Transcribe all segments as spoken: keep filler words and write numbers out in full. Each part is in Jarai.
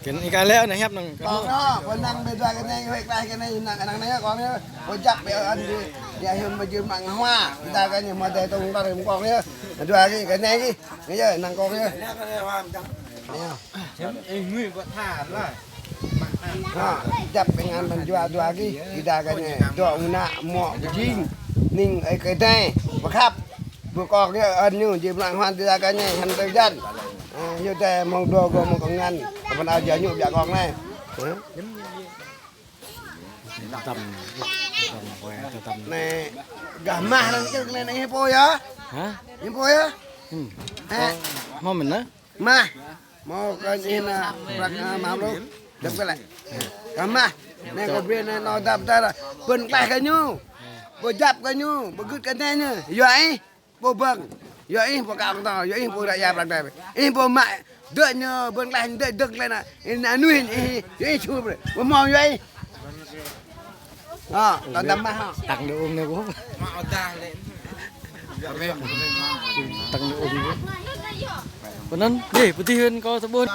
Ih kơ lĕ anai hiăp năng. Kong ơ, pơ năng ƀing dua kơ anai, huĭ klaih kơ anai, năng, năng anai kong ơ. Pơ djăp ƀing ơn dih, dih hiư̆m mơjưh mă ngă hua. Ƀing ta kơ anai mơ̆ dai tông tar hiư̆m kong ơ. Dua kơ anai kơ. Anai yơh, năng kong ơ. Anai yơh. Ih ngui kơ tha lah. Ha, djăp ƀing ơn ƀing dua dua gih, ƀing ta kơ anai, dŏ ngă mơ̆ pơjing, ning ơi kơ anai, pơkhăp, pơkŏk yơh ơn ñu, jing mơ̆ng huan ƀing ta kơ anai, hăn tơ jăn. Ơ, yơh tơ mơ̆ng dŏ gơ̆ mơ̆ng kơ ngăn, kơ pơnal jia ñu biă kŏk anai. Hă? Tăm, tăm, tăm. Anai, gah mah lăng čơk anai, anai pô yơh. Hă? Anai pô yơh. Hmm. Ơ. Mơ̆ mơ̆n nă? Mah. Mơ̆ kơ anai nă, prăk, a, mah lu. Dăp kơ lĕ. Kơ mah. Anai kơ brơi anai nao dăp ta lah. Bơ̆n klaih kơ ñu. Pơdjăp kơ ñu. Pơgưt kơ anai ñu. Yua ih. Pô bơ̆ng. Yua ih pô kăk kơtâo. Yua ih pô ră ia prăk dai. Ih pô mă. Dơ̆ ñu bơ̆n klaih ñu dơ̆ dơ̆ng klaih nă. Ih nă nuih ih. Yua ih čur brơi. Pô mơ̆ng yua ih. Hă, tơdah mah hă. Tăng đô ung anai kơ. Tăng đô ung kơ. Pơ anŭn, dih, pơdih hưn kơ tơƀôn.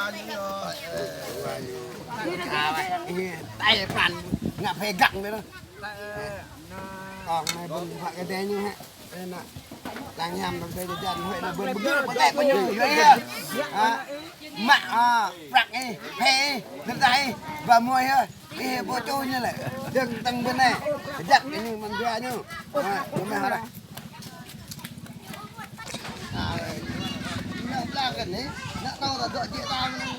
Ih, tai pran, ngă phe găng anai. Kong anai ƀing phă kơ dêh ñu hă. Anai nă. Lăng hiam lăng tơi jăn huĭ nă ƀing ƀing pơtĕk kơ ñu. Yua ih. Hă. Mă, a, prăk ih, phe ih, nơ̆r dah ih, ba muai ih. Ih, ƀu ču ñu lĕ. Dơ̆ng tơ̆ng ƀơi anai. Kơjăp ñu mơ̆n dua ñu. Hă, ñu mă hă. Nă bla kơ anai, nă tao ta dŏ jĕ ta mơ̆n.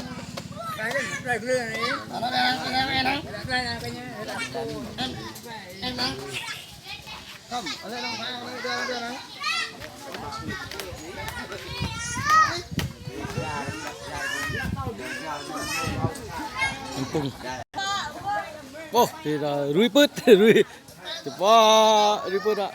Em, em nă. Pung. Ôh, thì là rưới pứt, rưới. Chụp bó, rưới pứt đó.